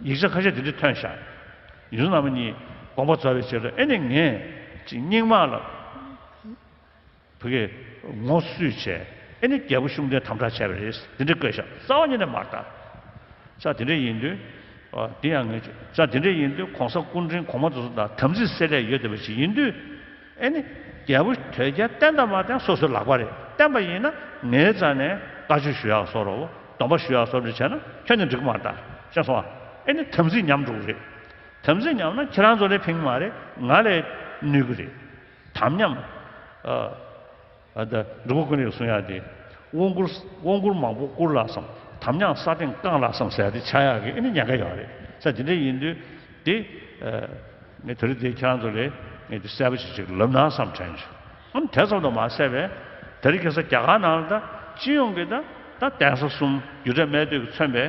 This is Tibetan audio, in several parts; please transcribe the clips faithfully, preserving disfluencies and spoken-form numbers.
ཡིག་ཆ་ཁ་ཤས་དེ་འདྲ་ཐོན་ཤག་ཡོངས་འཛིན་རྣམ་པ་གཉིས་དགོངས་པ་རྫོགས་པའི་རྗེས་ལ་ཨེ་ནི་ངས་ཅིག་རྙིང་མ་ལ་བུ་གས་ངོ་བསུས་བྱས། ཨེ་ནི་རྒྱལ་པོ་ཤུགས་ལྡན་དམ་དྲག་བྱས་པ་རེད། དེ་འདྲ་བཀོད་ཤག་རྩ་བ་ཉིད་ནས་མ་རེད་ད། ས་དེ་འདྲ་ཡིན་དུས། ཨ། དེ་ཡང་ངས་ས་དེ་འདྲ་ཡིན་དུས་གོང་ས་སྐུ་ཕྲེང་གོང་མ་དེ་ཚོ་དང་དམ་ཚིག་བསྲེ་ལྷད་ཡོད་བསྡད་པ་ཞིག་ཡིན་དུས། ཨེ་ནི་རྒྱལ་པོ་དོལ་རྒྱལ་བསྟེན་དང་མ་བསྟེན་སོ་སོའི་ལག་པ་རེད། བསྟེན་པ་ཡིན་ན་ངའི་རྩ་ནས་བཀའ་ཆོས་ཞུ་ཡག་བཟོ་འདྲ་བོ། སྡོམ་པ་ཞུ་ཡག་བཟོ་འདྲ་བྱས་ན་ཁྱོན་ནས་འགྲིག་གི་མ་རེད་ད། ཤེས་སོང་ཨ། ཨེ་ནི་དམ་ཚིག་ཉམས་འགྲོ་གི་རེད། དམ་ཚིག་ཉམས་ན་ཁྱེད་རང་ཚོ་ལ་ཕན་གི་མ་རེད། ང་ལ་གནོད་གི་རེད། དམ་ཉམས། ཨ། ཨ། ད་འབྲུག་པ་ཀུན་ལེགས་གསུང་ཡག་དེ། དབང་བསྐུར། དབང་བསྐུར་མང་པོ་བསྐུར་ལགས་སམ། དམ་ཉམས་ས་སྟེང་བཀང་ལགས་སམ་ཟེར་ཡག་དེ་ཆགས་ཡག་གི་ཨེ་ནི་ཉེན་ཁ་ཡོད་རེད། ས་དེ་འདྲ་ཡིན་དུས་དེ། ཨ། ངས་དེ་རིང་དེ་ཁྱེད་རང་ཚོ་ལ་ངས་དེ་གསལ་པོ་ཞིག་ཅིག་ལབ་ན་བསམ་དྲན་བྱུང་། ཨ། དེ་ཙམ་དུ་མ་ཟད་པས་དེ་རིང་ཁ་སང་རྒྱ་གར་ནང་ལ་ད་སྤྱི་ཡོངས་ཀྱི་ད་ད་གདན་ས་གསུམ་རྒྱུད་གྲྭ་སྨད་སྟོད་ཀྱིས་མཚོན་པའི་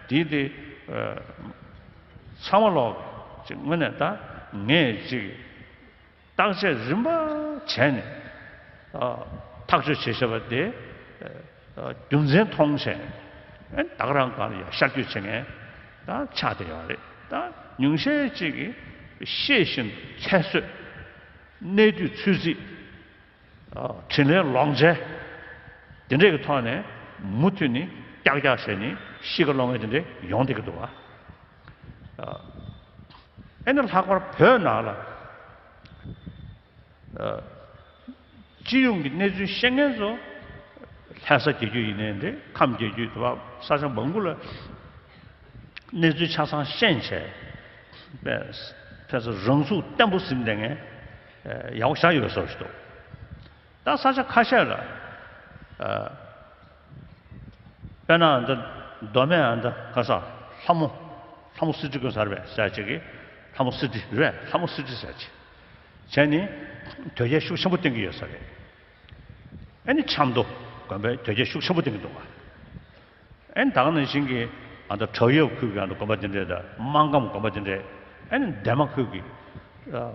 དེའི་དེ། ཨ། ཚང་མ་ལོག་ཅིག་དངོས་གནས་ད་ངས་ཅིག་བརྟག་དཔྱད་རིམ་པ་བྱས་ནས། ཨ། ཐག་གཅོད་བྱེད་བཞག་པ་དེ། ཨ། རྒྱུ་མཚན་མཐོང་བྱས་ནས་ད་ག་རང་སྒང་ལ་ཡང་ཤར་བསྐྱོད་བྱེད་མཁན་ད་ཆགས་བསྡད་ཡོད་རེད། ད་ཉུང་ཤས་ཅིག་གིས་ཤེས་བཞིན་དུ་ཁྱད་གསོད། གནས་དུས་ཚོད་རྩིས། ཨ། དྲིན་ལན་ལོག་འཇལ། དེ་འདྲས་ཀྱི་ཐོག་ནས་མུ་མཐུད་ནས་ཀྱག་ཀྱག་བྱས་ནས་ཤི་ཁ་སློང་མཁན་དེ་འདྲས་ཡོང་བསྡད་ཀྱི་འདུག་བ། ཨ། ཨེ་ནི་ལྷག་པར་བོད་ནང་ལ། ཨ། སྤྱི་ཡོངས་ཀྱི་གནས་ཚུལ་ཤེས་མཁན་ཚོ་ལྷ་ས་རྒྱལ་རྒྱུད་ཡིན་ནའི་འདྲ། ཁམས་རྒྱལ་རྒྱུད་དུ་བ་ས་ཆ་མང་པོ་ལ་གནས་ཚུལ་ཆ་ཚང་ཤེས་བྱས། དཔེ་དཔེ་ས་རང་ཚུགས་བརྟན་པོ་ཟིན་བསྡད་མཁན་ཡག་པོ་ཞེ་དྲག་ཡོད་པའི་བཟོ་ཞིག་འདུག་ད་ས་ཆ་ཁ་ཤས་ལ། ཨ། དཔེར་ན་ཨ་འདི་མདོ་སྨད་ཨ་འདི་ག་ས་ལྷ་མོ། ལྷ་མོ་གསེར་ཁྲི་དགོན་ས་རེད་པས་ཟེར་ཅིག་གིས། ལྷ་མོ་གསེར་ཁྲི་རེད། ལྷ་མོ་གསེར་ཁྲི་ཟེར་ཅིག་བྱས་ནས་དོལ་རྒྱལ་ཤུགས་ཆེན་པོ་བསྟེན་གྱི་ཡོད་ས་རེད། ཨ་ནི་ཆབ་མདོ་དགོན་པས་དོལ་རྒྱལ་ཤུགས་ཆེན་པོ་བསྟེན་གྱི་འདུག་ག་ཨ་ནི་ད་ག་ནང་བཞིན་གྱི་ཨ་ད་བྲག་གཡབ་ཁུལ་གྱི་ཨ་ད་དགོན་པ་དེ་འདྲས་དང་སྨར་ཁམས་དགོན་པ་དེ་འདྲས། ཨ་ནི་འདན་མ་ཁུལ་གྱི། ཨ།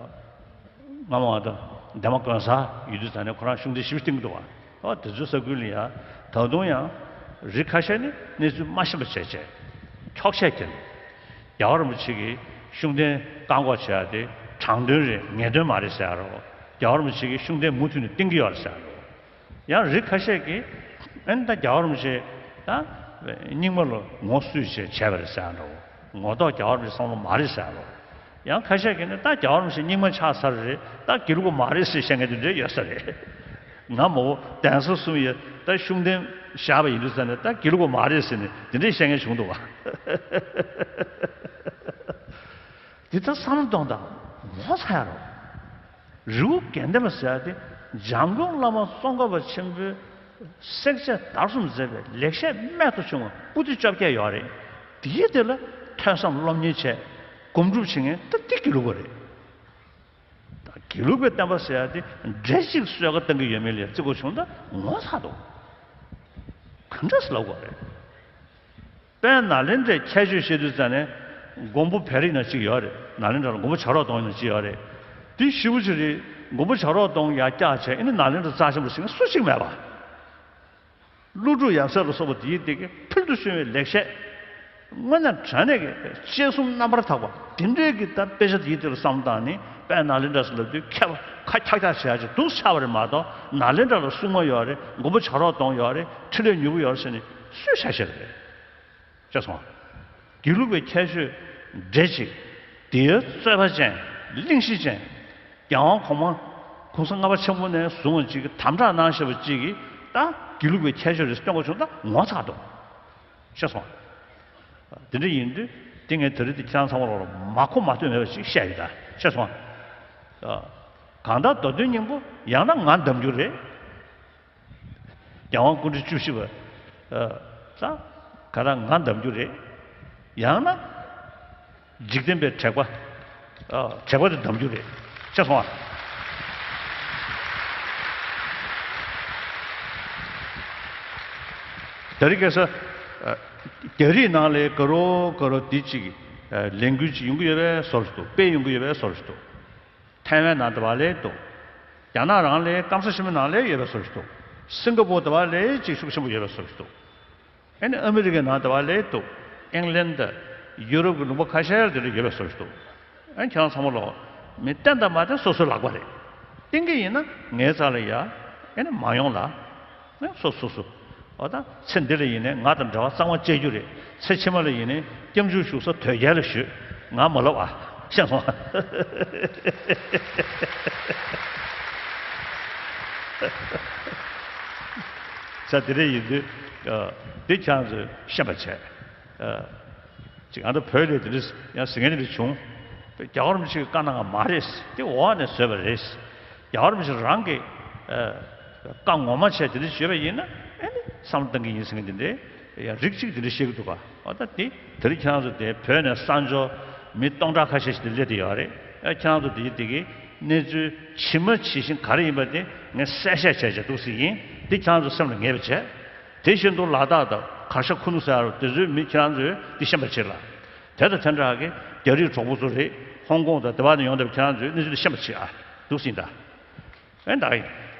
སྔ་མོ་ཨ་ད་འདན་མ་དགོན་ས་ཡོད་དུས་ད་ནས་ཁོ་རང་ཤུགས་ལྡན་ཞེ་པོ་བསྟེན་གྱི་འདུག་བ། ཨོ་དེ་ཚོའི་ས་ཁུལ་ལ་ཡ་ད་དུང་ཡང་རིགས་ཁ་ཤས་ནི་གནས་ཚུལ་མ་ཤེས་པ་བྱས་བྱས། འཁྱོག་བཤད་ཀྱིན། རྒྱལ་བ་རིན་པོ་ཆེ་གིས་ཤུགས་ལྡན་བཀག་འགོག་བྱེད་ཡ་དེ་དྲང་དོན་རེད། ངེས་དོན་མ་རེད་ཟེར་ཡ་རོ། རྒྱལ་བ་རིན་པོ་ཆེ་གིས་ཤུགས་ལྡན་མུ་མཐུད་ནས་བསྟེན་གྱི་ཡོད་རེད་ཟེར་ཡ་རོ། ཡང་རིགས་ཁ་ཤས་ཀྱིས་ཨ་ནི་ད་རྒྱལ་བ་རིན་པོ་ཆེ་ད་རྙིང་མ་ལ་ངོ་བསུས་བྱས་བྱས་པ་རེད་ཟེར་ཡ་འདྲ་བོ། ངོ་ཐོག་རྒྱལ་བ་རིན་པོ་ཆེ་བསམ་བློ་མ་རེད་ཟེར་ཡ་འདྲ་བོ། ཡང་ཁ་ཤས་ཀྱིས་ནི་ད་རྒྱལ་བ་རིན་པོ་ཆེ་རྙིང་མ་ཆགས་ཚར་རེད། ད་དགེ་ལུགས་པ་མ་རེད་ཟེར་བཤད་མཁན་དེ་འདྲ་ཡོད་ས་རེད། ང་མ་འོ་གདན་ས་གསུམ་ཡོད་ད་ཤུགས་ལྡན་བཞག་པ་ཡིན་དུས་ཙང་ནས་ད་དགེ་ལུགས་པ་མ་རེད་ཟེར་ནས་དེ་འདྲས་བཤད་མཁན་བྱུང་འདུག་བ། འདི་ལྟར་བསམ་བློ་གཏོང་དང་ངོ་ཚ་ཡ་རོགས། རི་བོ་དགེ་ལྡན་པ་ཟེར་ཡ་དེ་འཇམ་མགོན་བླ་མ་ཙོང་ཁ་པ་ཆེན་པོའི་བསྲེག་བཅད་བརྡར་གསུམ་མཛད་པའི་ལེགས་བཤད་རྨད་དུ་བྱུང་བ་པོ་ཏི་བཅོ་བརྒྱད་ཡོད་རེད། དེའི་དེ་ལ་ཐོས་བསམ་སློབ་གཉེར་བྱས་སྒོམ་སྒྲུབ་བྱེད་མཁན་ད་དེ་དགེ་ལུགས་པ་རེད། ད་དགེ་ལུགས་པའི་བསྟན་པ་ཟེར་ཡ་དེ་འདྲེ་གཅིག་གསོལ་ཁ་བཏང་གི་ཡོད་མེད་ལ་བརྩི་དགོས་བྱུང་ད་ངོ་ཚ་འདུག་ག་འདྲ་ཟེར་ལབ་དགོས་རེད། དཔལ་ནཱ་ལེནྡྲའི་ཁྱད་ཆོས་བཤད་དུས་ཙ་ནས་མགོན་པོ་བེ་རི་ན་གཅིག་ཡོད་རེད། ནཱ་ལེནྡྲ་ལ་མགོན་པོ་བྱ་རོག་གདོང་ཡིན་ན་གཅིག་ཡོད་རེད། དེ་ཞེ་པོ་ཅིག་རེད། མགོན་པོ་བྱ་རོག་གདོང་ཡར་བཀྱག་བྱས་ཨ་ནི་ནཱ་ལེནྡྲ་རྩ་ཆེན་པོ་ཟེར་མཁན་སུ་གཅིག་མེད་པ། ཀླུ་སྒྲུབ་ཡབ་སྲས་ལ་སོགས་པ་དེའི་སྟེང་གི་ཕུལ་དུ་བྱུང་བའི་ལེགས་བཤད། དངོས་གནས་དྲང་གནས་ཀྱི་དཔྱད་གསུམ་རྣམ་པར་དག་པ་དེ་འདྲའི་གི་ད་དཔེ་ཆ་དེའི་སྟེང་ལ་བསམ་བཏང་ནས་དཔལ་ནཱ་ལེནྡྲ་ཟེར་ལབ་དུས་མཁས་པ་ཁ་འཁྱག་འཁྱག་བྱེད་ཡ་ཅིག་འདུག་ཆགས་པ་རེད་མ་གཏོགས་ནཱ་ལེནྡྲ་ལ་སྲུང་མ་ཡོད་རེད། མགོན་པོ་བྱ་རོག་གདོང་ཡོད་རེད། འཕྲིན་ལས་མྱུར་བ་ཡོད་རེད་ཟེར་ནས་སུས་ཆ་བཞག་རེད། ཤེས་སོང་། དགེ་ལུགས་པའི་ཁྱད་ཆོས་འདྲེ་གཅིག་དེའི་རྩོད་པ་ཅན། གླེང་གཞི་ཅན། རྒྱལ་དབང་གོང་མ་གོང་ས་ལྔ་པ་ཆེན་པོ་ནས་བཟུང་བ་གཅིག་གིས་དམ་དྲག་གནང་བཞིན་པ་གཅིག་གིས་ད་དགེ་ལུགས་པའི་ཁྱད་ཆོས་རེད་སྟོན་དགོས་བྱུང་ད་ངོ་ཚ་འདུག་ཤེས་སོང་། དེ་འདྲ་ཡིན་དུས་དེ་ངས་དེ་རིང་འདི་ཁྱེད་རང་ཚང་མ་ལོག་ལ་མ་གོ་མ་ཐོས་མེད་པ་ཅིག་བཤད་ཡོད་ད། ཤེས་སོང་། གང་ལྟར་མདོ་དོན་སྙིང་པོ་ཡང་ན་ང་འདམ་རྒྱུ་རེད། རྒྱལ་དབང་སྐུ་ཕྲེང་བཅུ་བཞི་པ། ཨ། ཙ། ག་ར་ང་འདམ་རྒྱུ་རེད། ཡང་ན། འཇིག་རྟེན་པའི་དྲེགས་པ། ཨ། དྲེགས་པ་དེ་འདམ་རྒྱུ་རེད། ཤེས་སོང་ཨ། དེ་རིང་ཁ་སང་། ཨ། རྒྱ་རིགས་ནང་ལ་དགའ་རོགས་དགའ་རོགས་འདི་གཅིག་ཨ། ལས་འགུལ་གཅིག་ཡོང་གི་ཡོད་པའི་བཟོ་འདྲ་འདུག་དཔེ་ཡོང་གི་ཡོད་པའི་བཟོ་འདྲ་འདུག་ཐའེ་ཝན་ནང་དེ་བ་ལས་འདུག་རྒྱ་ནག་རང་ལ་སྐམ་ས་ཆེན་པོའི་ནང་ལ་ཡོད་པའི་བཟོ་འདྲ་འདུག་སིང་ག་པོར་དེ་བ་ལས་ཅིག་ཤུགས་ཆེན་པོ་ཡོད་པའི་བཟོ་འདྲ་འདུག་ཨ་ནི་ཨ་མི་རི་ཀའི་ནང་དེ་བ་ལས་འདུག་ཨིང་ལན་དང་ ཡུ་རོབ་ཀྱི་ལུང་པ་ཁ་ཤས་ལ་དེ་འདྲ་ཡོད་པའི་བཟོ་ཞིག་འདུག་ཨ་ཁྱེད་རང་ཚང་མ་ལོ། མི་བསྟེན་དང་མ་བསྟེན་སོ་སོའི་ལག་པ་རེད། བསྟེན་གྱི་ཡིན་ན་ངའི་རྩ་ལ་ཡ། ཨེ་ནི་མ་ཡོང་ལ། ཨེ་སོ་སོ་སོ། འོ་ད་ཚེ་འདི་ལ་ཡིན་ནའི་ང་དང་འབྲེལ་བ་གཙང་མ་བཅད་རྒྱུ་རེད། ཚེ་ཕྱི་མ་ལ་ཡིན་ནའི་སྐྱབས་འཇུག་ཞུ་ས་དོལ་རྒྱལ་ལ་ཞུ། ང་མ་ལབ་ཨ། ཤེས་སོང་ཨ། ས་དེ་འདྲ་ཡིན་དུས། འདི་ཁྱེད་རང་ཚོས་ཤེས་པ་བྱས། ཅིག་ང་ཚོ་བོད་ལས་དེ་འདྲ་ཡང་ཟེར་མཁན་དེ་འདྲ་བྱུང་། རྒྱལ་བ་རིན་པོ་ཆེ་གི་བཀའ་གནང་བ་མ་རེད། དེ་འོག་ནས་བཟོས་པ་རེད། རྒྱལ་བ་རིན་པོ་ཆེ་རང་གི་བཀའ་ངོ་མ་བྱས་དེ་འདྲ་བྱས་པ་ཡིན་ན་ཨེ་ནི་བསམ་བློ་གཏང་གི་ཡིན་ཟེར་མཁན་དེ་འདྲ་ཡང་རིགས་གཅིག་དེ་འདྲ་བཤད་ཀྱི་འདུག་ག་འོ་ད་དེ་དེ་རིང་ཁྱེད་རང་ཚོ་དེ་བོད་ནས་གསར་འབྱོར་མི་སྟོང་ཕྲག་ཁ་ཤས་ཤིག་དེ་སླེབས་བསྡད་ཡོད་རེད། ཨེ་ཁྱེད་རང་ཚོ་དེ་དེ་གི་གནས་ཚུལ་ཇི་མ་ཇི་བཞིན་ག་རེ་ཡིན་པ་དེ་ངས་གསལ་བཤད་བྱས་བྱས་འདུག་ཟེར་གྱི་ཡིན། དེ་ཁྱེད་རང་ཚོ་སེམས་ལ་ངེས་པ་བྱས། དེ་བཞིན་དུ་ལ་དྭགས་དང་གར་ཞ་ཁུ་ནུ་ཟེར་ཡ་རུ་དེ་ཚོའི་མི་ཁྱེད་རང་ཚོས་འདི་ཤེས་པ་བྱེད་ལ། དེ་དང་དེ་འདྲ་གི་རྒྱ་རིགས་གྲོགས་པོ་ཚོ་རེད། ཧོང་ཀོང་དང་དེ་བ་ནས་ཡོང་བསྡད་པ་ཁྱེད་རང་ཚོས་གནས་ཚུལ་འདི་ཤེས་པ་བྱེད་ཨ། འདུག་ཟིན་ད། ཨེ་ད་ཡིན།